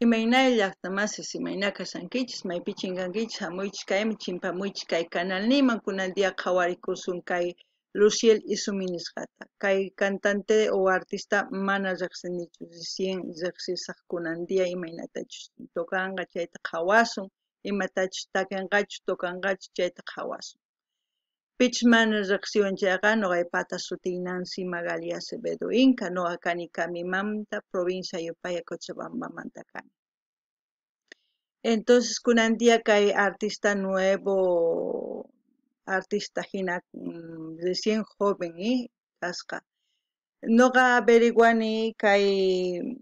Imaynay llaqtamasis, imayna kashankichis, maypi chinkankichis, hamuychis kayman, chimpamuychis kay kanalniyman, kunan día qhawarikusun kay Luciel Izumi nisqata. Kay cantante o artista mana riqsinichu, recién riqsisaq kunan día imaynatachus tocanqa chayta qhawasun, imatachus takinqachus tocanqachus chayta qhawasun. Pichus mana riqsiwan chayqa nuqaypata sutiy Nancy Magali Acevedo Inca, nuqa kani Camimanta, provincia Yupaya, Cochabambamanta kani. Entonces kunan día kay artista nuevo, artista hina recién joven kasqa. Nuqa averiguani kay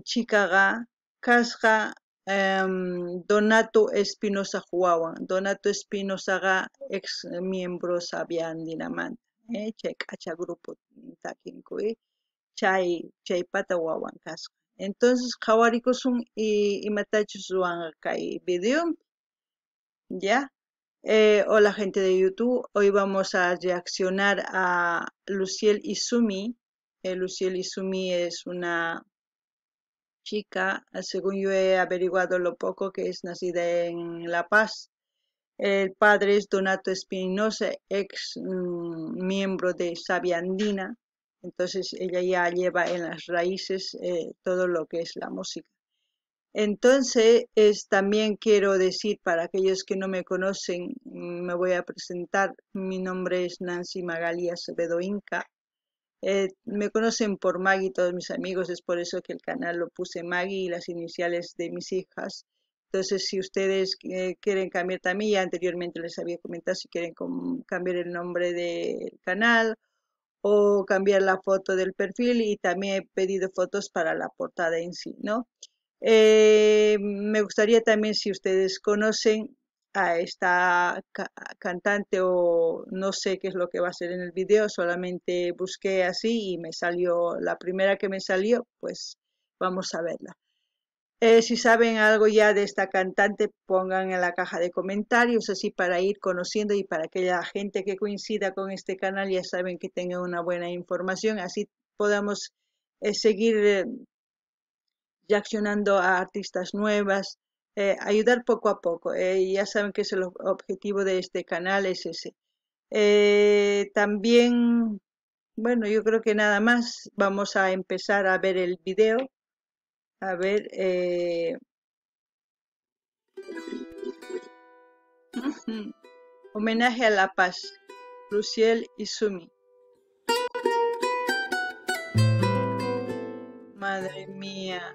chikaqa kasqa Donato Espinosa wawan. Donato Espinosaqa ex miembro Sabia Andinamanta, chay k'acha grupo takinku, chaypata wawan kasqa. Entonces qhawarikusun imatachus ruwanqa kay videopi. ¿Ya? Hola gente de YouTube, hoy vamos a reaccionar a Luciel Izumi. Luciel Izumi es una chica, según yo he averiguado lo poco, que es nacida en La Paz. El padre es Donato Espinosa, ex miembro de Sabia Andina. Entonces ella ya lleva en las raíces todo lo que es la música. Entonces, también quiero decir, para aquellos que no me conocen, me voy a presentar. Mi nombre es Nancy Magali Acevedo Inca. Me conocen por Maggie todos mis amigos, es por eso que el canal lo puse Maggie y las iniciales de mis hijas. Entonces, si ustedes quieren cambiar también, ya anteriormente les había comentado, si quieren cambiar el nombre del canal o cambiar la foto del perfil, y también he pedido fotos para la portada en sí, ¿no? Me gustaría también, si ustedes conocen a esta cantante o no sé qué es lo que va a hacer en el video, solamente busqué así y me salió la primera que me salió, pues vamos a verla. Si saben algo ya de esta cantante, pongan en la caja de comentarios, así para ir conociendo y para que la gente que coincida con este canal ya saben que tenga una buena información, así podamos seguir reaccionando a artistas nuevas, ayudar poco a poco. Ya saben que es el objetivo de este canal, es ese. También, bueno, yo creo que nada más. Vamos a empezar a ver el video. A ver. Homenaje a La Paz, Luciel Izumi. Madre mía.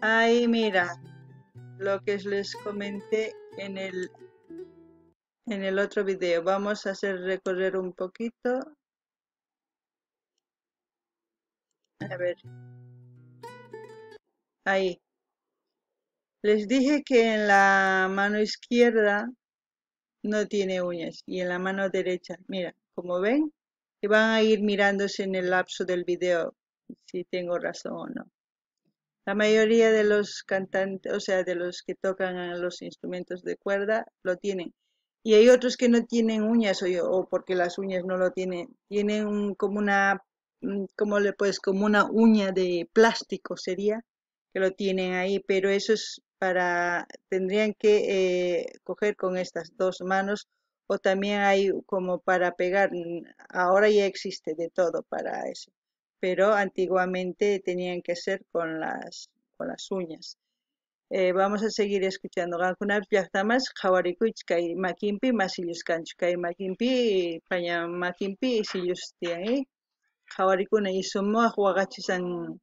Ahí mira lo que les comenté en el otro video. Vamos a hacer recorrer un poquito. A ver. Ahí. Les dije que en la mano izquierda no tiene uñas y en la mano derecha, mira, como ven, y van a ir mirándose en el lapso del video si tengo razón o no. La mayoría de los cantantes, o sea, de los que tocan los instrumentos de cuerda, lo tienen. Y hay otros que no tienen uñas, o porque las uñas no lo tienen. Tienen como una, ¿cómo le puedes? Como una uña de plástico sería, que lo tienen ahí. Pero eso es para, tendrían que coger con estas dos manos, o también hay como para pegar. Ahora ya existe de todo para eso, pero antiguamente tenían que ser con las uñas. Vamos a seguir escuchando. Qankunapis llaqtamas qhawarikuychis kay makinpi masillus kanchu, kay makinpi paña makinpi sillus tiyan, qhawarikuna isumuaq waqachishan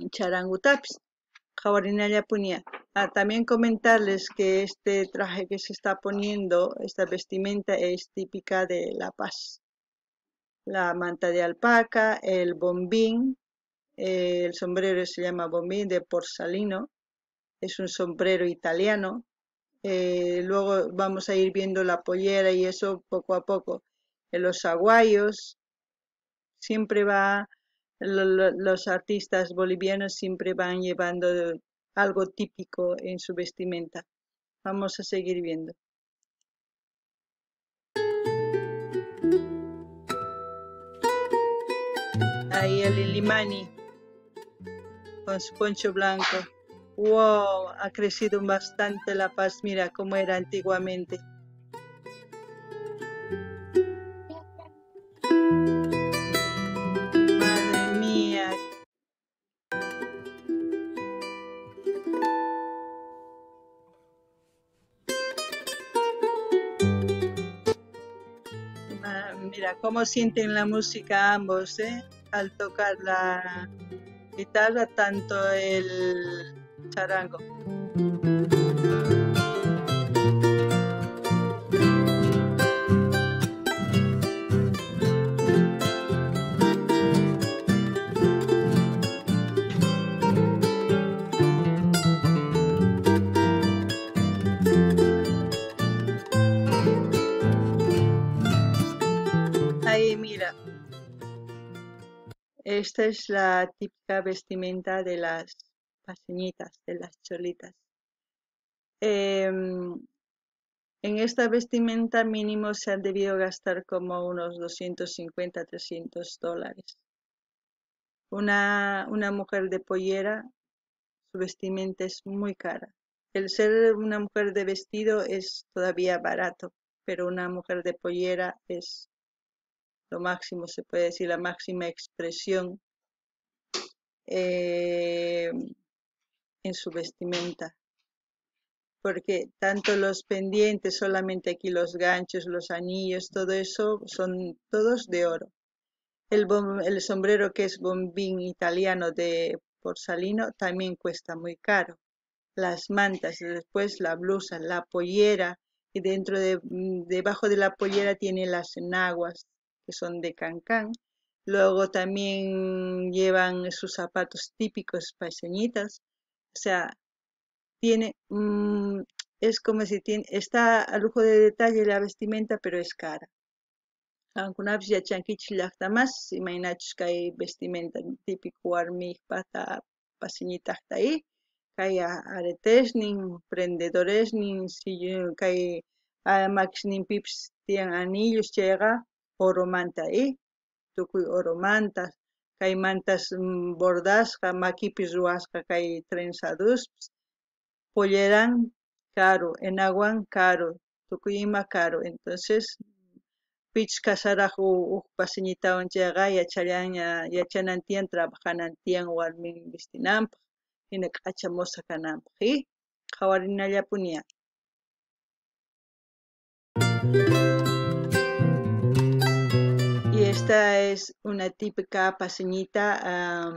charangutapis qhawarinallapunia. También comentarles que este traje que se está poniendo, esta vestimenta, es típica de La Paz. La manta de alpaca, el bombín, el sombrero se llama bombín de porcelino, es un sombrero italiano. Luego vamos a ir viendo la pollera y eso poco a poco. En los aguayos, siempre va, los artistas bolivianos siempre van llevando algo típico en su vestimenta. Vamos a seguir viendo. Ahí el Illimani con su poncho blanco. ¡Wow! Ha crecido bastante La Paz, mira cómo era antiguamente. Madre mía. Mira cómo sienten la música ambos, ¿eh? Al tocar la guitarra, tanto el charango. Ahí mira, esta es la típica vestimenta de las paceñitas, de las cholitas. En esta vestimenta mínimo se han debido gastar como unos 250, 300 dólares. Una mujer de pollera, su vestimenta es muy cara. El ser una mujer de vestido es todavía barato, pero una mujer de pollera es lo máximo, se puede decir, la máxima expresión en su vestimenta, porque tanto los pendientes, solamente aquí los ganchos, los anillos, todo eso son todos de oro. El sombrero, que es bombín italiano de porcelino, también cuesta muy caro. Las mantas, después la blusa, la pollera, y debajo de la pollera tiene las enaguas, que son de cancán. Luego también llevan sus zapatos típicos paceñitas. O sea, tiene, es como si tiene, está a lujo de detalle la vestimenta, pero es cara. Qankunapis yachankichis llaqtamas, imaynachus kay vestimenta típico warmijpata paceñitajta ahí, kay aretesnin, prendedoresnin, kay makisninpipis tiyan anillos chayqa oromanta ahí, tukuy oromanta, kay mantas bordasqa, makipi ruwasqa kay trenzaduspis, polleran caro, enaguan caro, tukuy ima caro. Entonces, pichus casaraj uj paceñitawan chayqa yachanan tiyan, trabajanan tiyan warmin vistinanpaj, hina k'acha moza kananpaj, ¿sí? Qhawarinallapuniya. Y esta es una típica paceñita,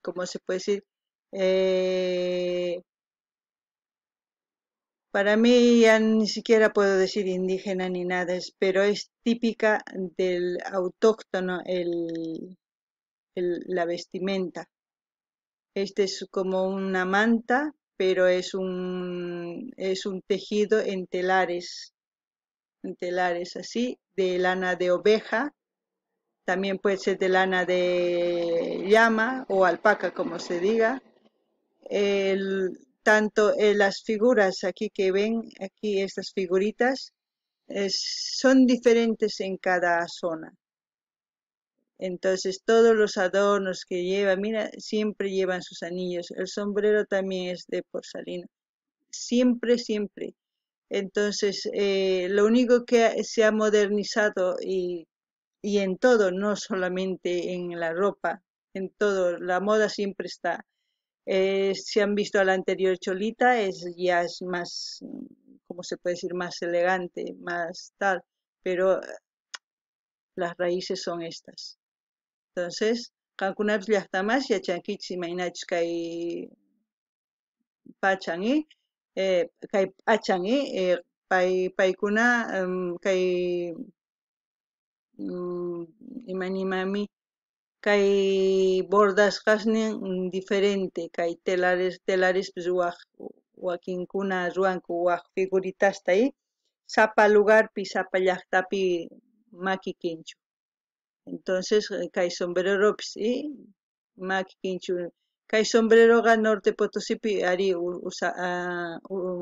¿cómo se puede decir? Para mí ya ni siquiera puedo decir indígena ni nada, pero es típica del autóctono la vestimenta. Este es como una manta, pero es un tejido en telares así, de lana de oveja. También puede ser de lana de llama o alpaca, como se diga. Tanto las figuras aquí que ven, aquí estas figuritas, son diferentes en cada zona. Entonces todos los adornos que lleva, mira, siempre llevan sus anillos. El sombrero también es de porcelana. Siempre, siempre. Entonces, lo único que se ha modernizado y en todo, no solamente en la ropa, en todo, la moda siempre está. Si han visto a la anterior cholita, ya es más, ¿cómo se puede decir?, más elegante, más tal, pero las raíces son estas. Entonces, qankunapis llaqtamas yachankichis imaynachus kay pachan, kay p'achan, paykuna kay imanimami kay bordasqasnin diferente, kay telarispis waj wakinkuna ruwanku waj figuritasta, sapa lugarpi, sapa llaqtapi makikinchu. Entonces kay sombreropis makikinchu. Kay sombreroqa Norte Potosipi ari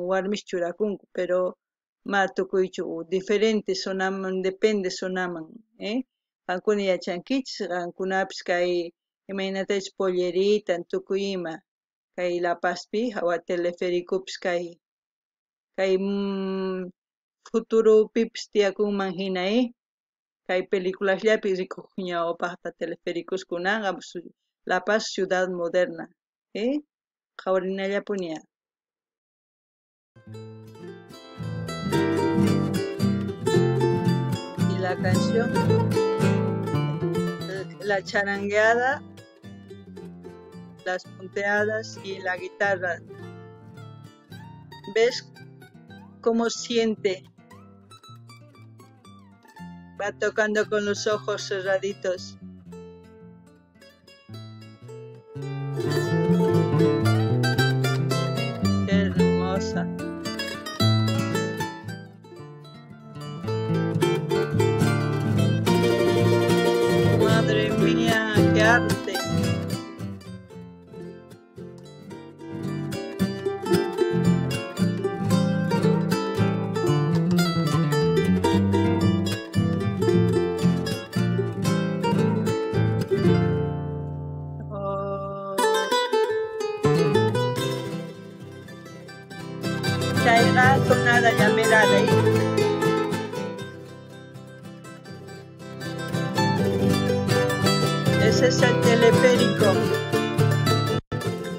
warmis churakunku, pero ma tukuychu, diferente zonaman, depende zonaman, Qankuna yachankichis, qankunapis kay imaynatachus pollerita tukuy ima kay La Pazpi hawa telefericopis kay futuropipis tiyakunman hina kay peliculasllapi rikuq ñawpaqta telefericos kunanqa La Paz ciudad moderna qhawarinallapuni. Y la canción, la charangueada, las punteadas y la guitarra. ¿Ves cómo siente? Va tocando con los ojos cerraditos. Qué hermosa. Madre mía, qué arte. Chayqa tonada llamerada. Ese es el teleférico.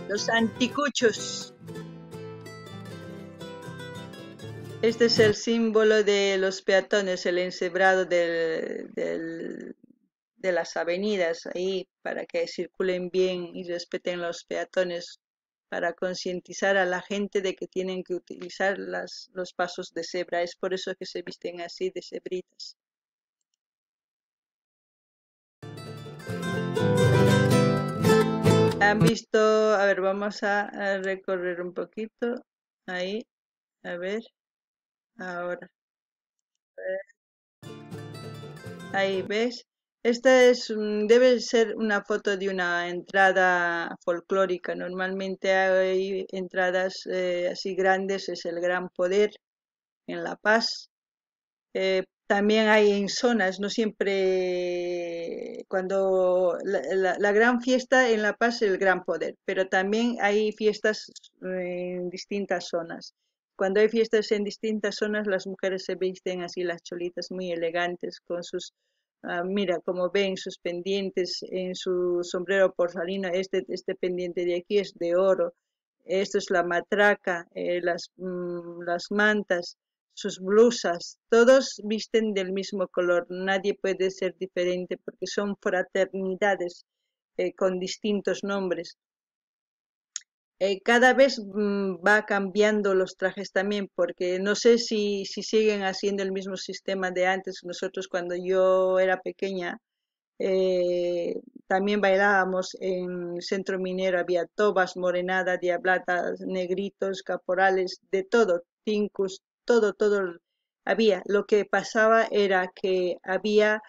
Los anticuchos. Este es el símbolo de los peatones, el encebrado de las avenidas, ahí para que circulen bien y respeten los peatones, para concientizar a la gente de que tienen que utilizar los pasos de cebra. Es por eso que se visten así de cebritas. Han visto, a ver, vamos a recorrer un poquito. Ahí, a ver, ahora. Ahí, ¿ves? Esta es, debe ser una foto de una entrada folclórica. Normalmente hay entradas así grandes, es el Gran Poder en La Paz. También hay en zonas, no siempre, cuando la gran fiesta en La Paz es el Gran Poder, pero también hay fiestas en distintas zonas. Cuando hay fiestas en distintas zonas, las mujeres se visten así, las cholitas muy elegantes, con sus, mira, como ven, sus pendientes en su sombrero porcelana. Este pendiente de aquí es de oro, esto es la matraca, las mantas, sus blusas, todos visten del mismo color, nadie puede ser diferente porque son fraternidades con distintos nombres. Cada vez va cambiando los trajes también, porque no sé si siguen haciendo el mismo sistema de antes. Nosotros cuando yo era pequeña también bailábamos en Centro Minero, había tobas, morenada, diablatas, negritos, caporales, de todo, tincus, todo había. Lo que pasaba era que había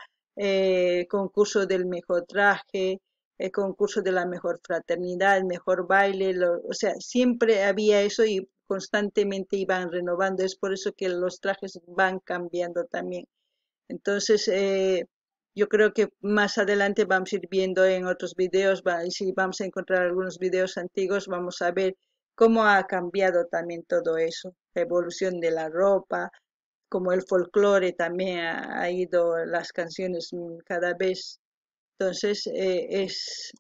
concurso del mejor traje, el concurso de la mejor fraternidad, el mejor baile, o sea, siempre había eso y constantemente iban renovando. Es por eso que los trajes van cambiando también. Entonces, yo creo que más adelante vamos a ir viendo en otros videos, y si vamos a encontrar algunos videos antiguos, vamos a ver cómo ha cambiado también todo eso, la evolución de la ropa, como el folclore también ha ido, las canciones cada vez. Entonces, es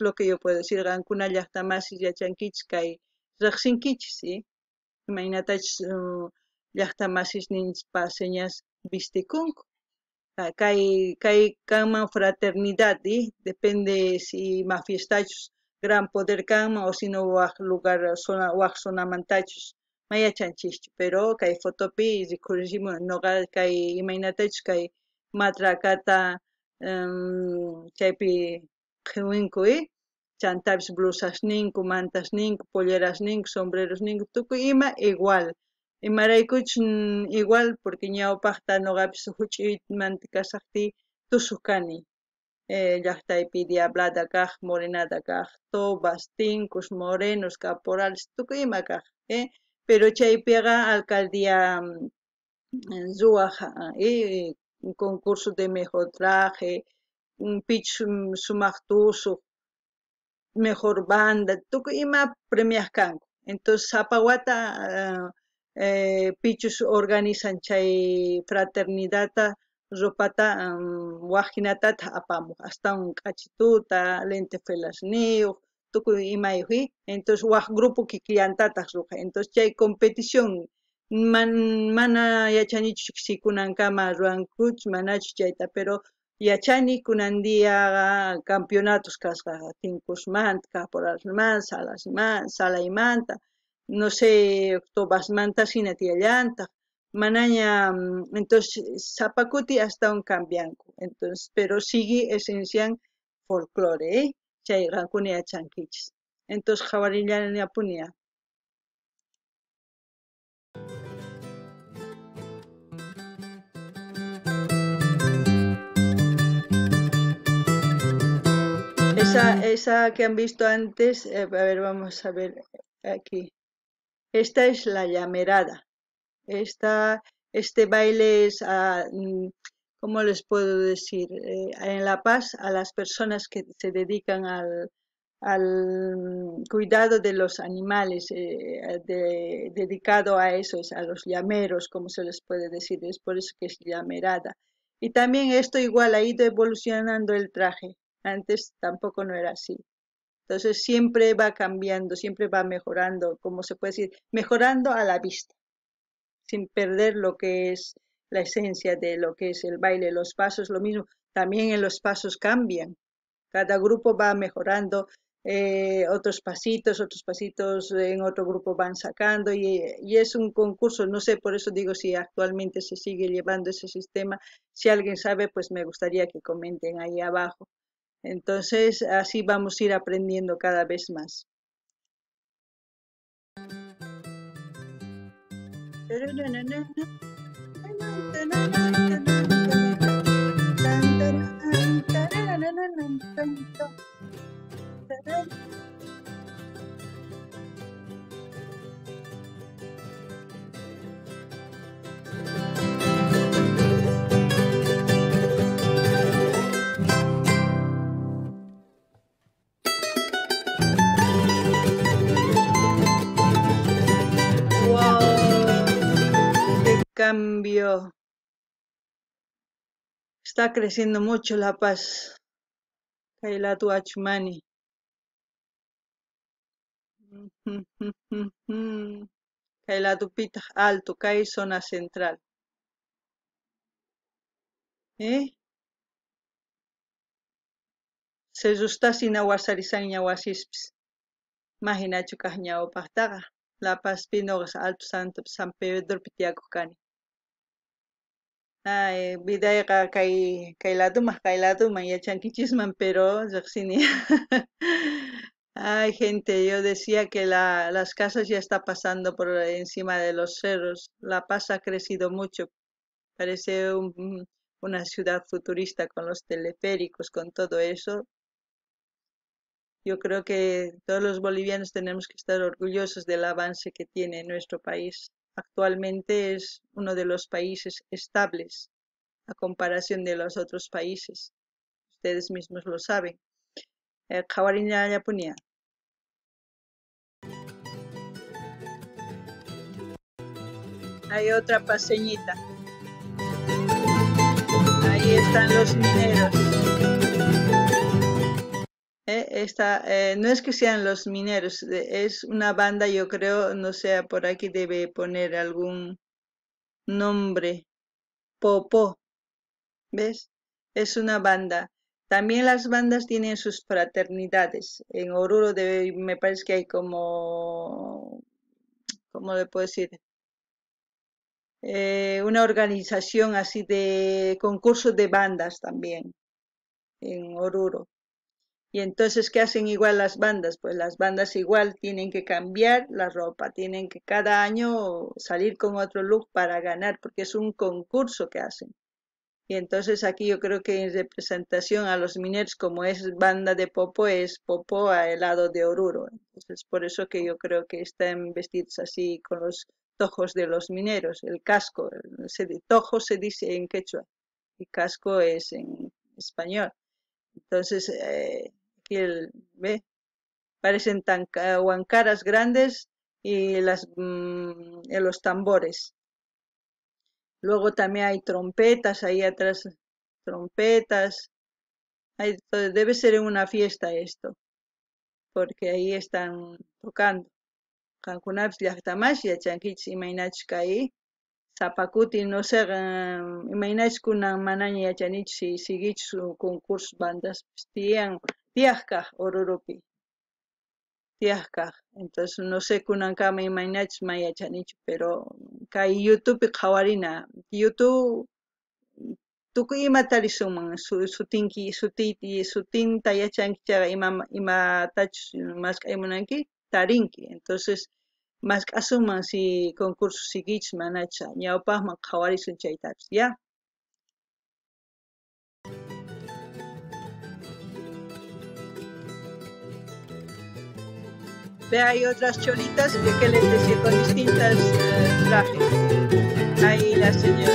lo que yo puedo decir. Qankuna llaqtamasi yachankichis kay riqsinkichis, ¿sí? Imaynatachus llaqtamasis nispa señas vistikunku. Kay kanman fraternidad, ¿sí? Depende si ima fiestachus gran poder kanman o si no waj lugar waj zonamantachus ma yachanchischu, pero kay fotopi rikhurichimun noqa kay imaynatachus kay matrakata chaypi qhiwinku, chantapis blusasninku, mantasninku, pollerasninku, sombrerosninku, tukuy ima igual. Imaraykuchus igual porque ñawpaqta noqapis huch'uymanta kasaqtiy tusuq kani. Llaqtaypi diablada kaq, morenada kaq, tobas, tincus, morenos, caporales, tukuy ima kaq, Pero chaypiqa alcaldía ruwaq Concurso de mejor traje, pichus sumaq tusuq, mejor banda, tukuy ima premiaq kanku. Entonces sapa wata pichus organizan chay fraternidadta ropata waj hinatataq apamuq, astawan k'achituta, lentejuelasniyuq, tukuy imayuq, entonces waj grupo kikillantataq ruwaq. Entonces chay competición mana yachanichu si kunankama ruwankuchu manachu chayta, pero yachani kunan día campeonatos kasqa Tinkusmanta, Caporalmanta, Salaymanta, no sé, Tobasmanta hina tiyallantaq, manaña, entonces sapa kuti astawan cambianku, entonces, pero sigue esencian folclore, ¿eh? Chay qankuna yachankichis. Entonces qhawarillaniapuni. Esa que han visto antes, a ver, vamos a ver aquí. Esta es la llamerada. Este baile es, ¿cómo les puedo decir? En La Paz, a las personas que se dedican al cuidado de los animales, dedicado a eso, es a los llameros, como se les puede decir, es por eso que es llamerada. Y también esto igual ha ido evolucionando el traje. Antes tampoco no era así. Entonces siempre va cambiando, siempre va mejorando, como se puede decir, mejorando a la vista, sin perder lo que es la esencia de lo que es el baile, los pasos, lo mismo. También en los pasos cambian. Cada grupo va mejorando otros pasitos en otro grupo van sacando y es un concurso, no sé, por eso digo si actualmente se sigue llevando ese sistema. Si alguien sabe, pues me gustaría que comenten ahí abajo. Entonces, así vamos a ir aprendiendo cada vez más. Cambio. Está creciendo mucho La Paz. Kailatu Achumani. Kailatu Pita Alto, Kai zona central. ¿Eh? Se justasina wasarisaña wasispis. Mahinachu kajñawpaqtaqa. La Paz pinogas Alto Santo San Pedro pitiakuq kani. Ay, vidayqa kay laduman yachankichisman, pero riqsini. Ay, gente, yo decía que las casas ya está pasando por encima de los cerros. La Paz ha crecido mucho. Parece una ciudad futurista con los teleféricos, con todo eso. Yo creo que todos los bolivianos tenemos que estar orgullosos del avance que tiene nuestro país. Actualmente es uno de los países estables a comparación de los otros países. Ustedes mismos lo saben. Hay otra paseñita. Ahí están los mineros. Esta, no es que sean los mineros, es una banda, yo creo, no sé, por aquí debe poner algún nombre. Popó, ¿ves? Es una banda. También las bandas tienen sus fraternidades. En Oruro me parece que hay como, ¿cómo le puedo decir? Una organización así de concursos de bandas también en Oruro. Y entonces, ¿qué hacen igual las bandas? Pues las bandas igual tienen que cambiar la ropa, tienen que cada año salir con otro look para ganar, porque es un concurso que hacen. Y entonces aquí yo creo que en representación a los mineros, como es banda de Popó, es Popó al lado de Oruro. Entonces, por eso que yo creo que están vestidos así con los tojos de los mineros, el casco, tojo se dice en quechua. Y casco es en español. Entonces, aquí ¿ve? Parecen tan huancaras grandes y los tambores. Luego también hay trompetas, ahí atrás, trompetas. Hay, debe ser en una fiesta esto, porque ahí están tocando. Qankunapis llaqtamashi yachankichis imaynachus kay sapa kuti, no sé, imaynachus kunan manaña yachanichu si siguichus concursos bandas tiyan, tiyaq kaq Oruropi, tiyaq kaq. Entonces no sé kunankama imaynachus ma yachanichu, pero kay YouTubepi qhawarina, YouTube tukuy ima tarisunman, sutinki, sutinta yachanki chayqa imatachus mask'ay munanki tarinki. Entonces mask'asunman si concurso siguichus manacha, ñawpaqman qhawarisun chaytapis, ya. Ve, hay otras cholitas que les decía con distintas trajes. Ahí la señora.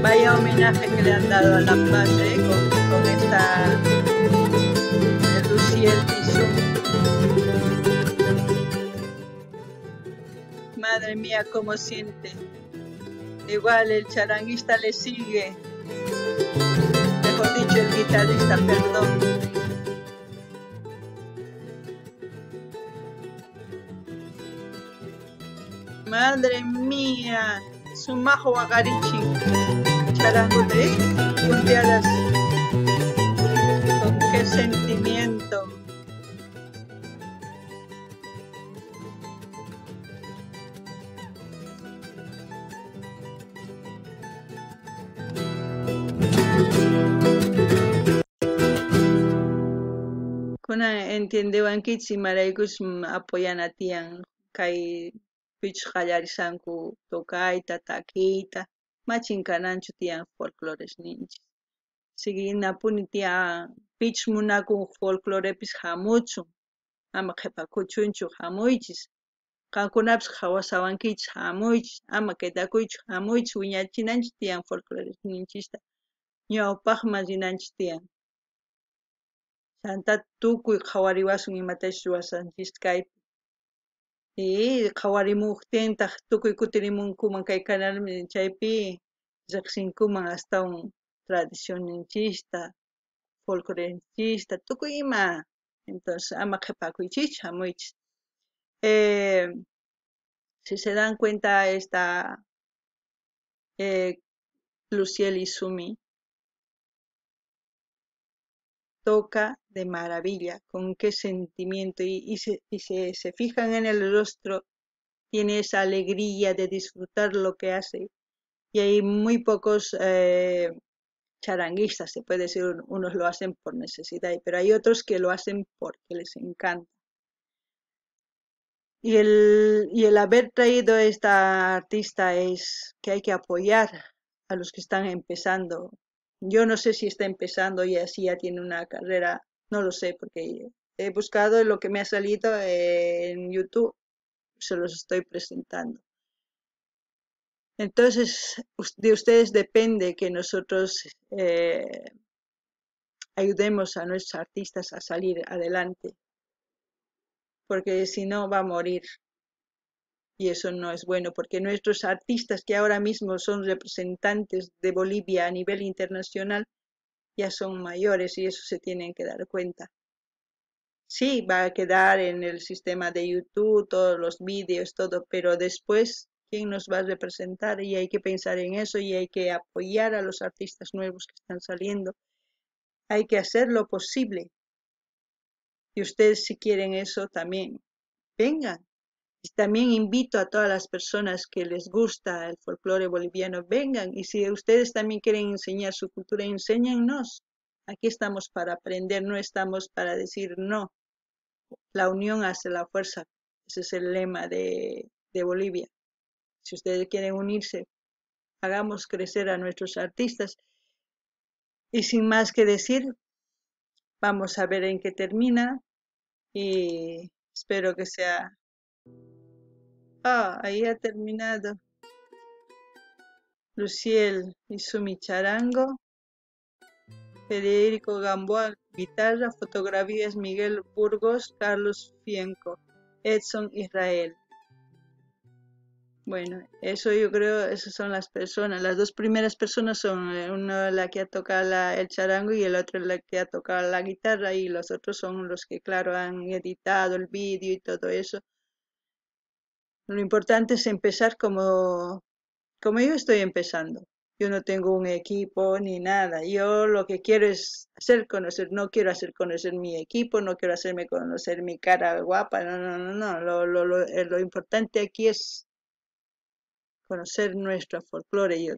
Vaya homenaje que le han dado a La Paz, con esta Luciel Izumi. Madre mía, cómo siente. Igual el charanguista le sigue. Mejor dicho, el guitarrista, perdón. Madre mía, sumajo waqarichin. Charango de punteadas. Con qué sentimiento. Kuna entiendewankichis imaraykus apoyana tiyan kay pichus qallarisanku tocayta, takiyta, machin kananchu tiyan folclores ninchis. Siguinapuni tiyan pichus munakun folclorepis hamuchun, ama qhipakuchunchu hamuychis. Qankunapis qhawasawankichis hamuychis, ama quedakuychu hamuychis, wiñachinanchis tiyan folclores ninchista. Ñawpaqman rinanchis tiyan. Chanta tukuy qhawariwasun imatachus ruwasanchis kaypi. Y qhawarimuqtintaq tukuy kutirimunkuman kay canal chaypi riqsinkuman astawan tradicionninchista, folclorenchista, tukuy ima. Entonces ama qhipakuychischu hamuychis. Si se dan cuenta, esta Luciel Izumi toca de maravilla, con qué sentimiento, y se fijan en el rostro, tiene esa alegría de disfrutar lo que hace. Y hay muy pocos charanguistas, se puede decir, unos lo hacen por necesidad, pero hay otros que lo hacen porque les encanta. Y el haber traído a esta artista es que hay que apoyar a los que están empezando. Yo no sé si está empezando y así ya tiene una carrera, no lo sé, porque he buscado lo que me ha salido en YouTube, se los estoy presentando. Entonces, de ustedes depende que nosotros ayudemos a nuestros artistas a salir adelante, porque si no va a morir. Y eso no es bueno, porque nuestros artistas que ahora mismo son representantes de Bolivia a nivel internacional ya son mayores y eso se tienen que dar cuenta. Sí, va a quedar en el sistema de YouTube, todos los vídeos, todo, pero después, ¿quién nos va a representar? Y hay que pensar en eso y hay que apoyar a los artistas nuevos que están saliendo. Hay que hacer lo posible. Y ustedes, si quieren eso, también vengan. Y también invito a todas las personas que les gusta el folclore boliviano, vengan. Y si ustedes también quieren enseñar su cultura, enséñennos. Aquí estamos para aprender, no estamos para decir no. La unión hace la fuerza. Ese es el lema de Bolivia. Si ustedes quieren unirse, hagamos crecer a nuestros artistas. Y sin más que decir, Vamos a ver en qué termina y espero que sea... Ah, ahí ha terminado. Luciel y su charango. Federico Gamboa, guitarra, fotografías Miguel Burgos, Carlos Fienco, Edson Israel. Bueno, eso yo creo, esas son las personas. Las dos primeras personas son una la que ha tocado el charango y el otro la que ha tocado la guitarra, y los otros son los que, claro, han editado el vídeo y todo eso. Lo importante es empezar como yo estoy empezando. Yo no tengo un equipo ni nada. Yo lo que quiero es hacer conocer, no quiero hacer conocer mi equipo, no quiero hacerme conocer mi cara guapa, no, no, no, no. Lo importante aquí es conocer nuestro folclore.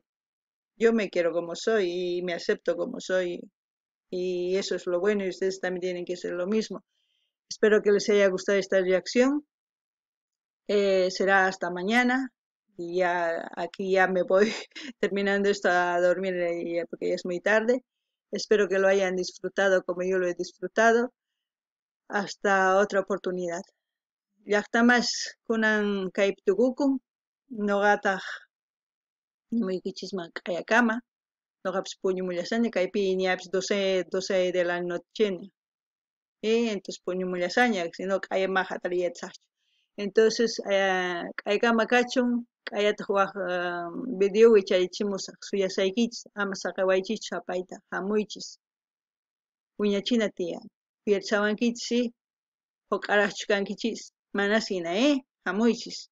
Yo me quiero como soy y me acepto como soy, y eso es lo bueno, y ustedes también tienen que hacer lo mismo. Espero que les haya gustado esta reacción. Será hasta mañana. Y ya aquí ya me voy terminando esto a dormir porque ya es muy tarde. Espero que lo hayan disfrutado como yo lo he disfrutado. Hasta otra oportunidad. Llaqtamas kunan kaypi tukukun. Noqataq nimuykichisman q'ayakama. Noqapis puñumullasani kaypi ñapis 12 de la noche. Entonces puñumullasani, si no q'ayamaqa hatariyachaqchu. Entonces q'aykama kachun. Q'ayataq waj video wicharichimusaq suyasaykichis, ama saqewaychischu apayta, hamuychis. Wiñachina tiyan. Pierchawankichis, sí, huk'araqchu kankichis, manas hina, hamuychis.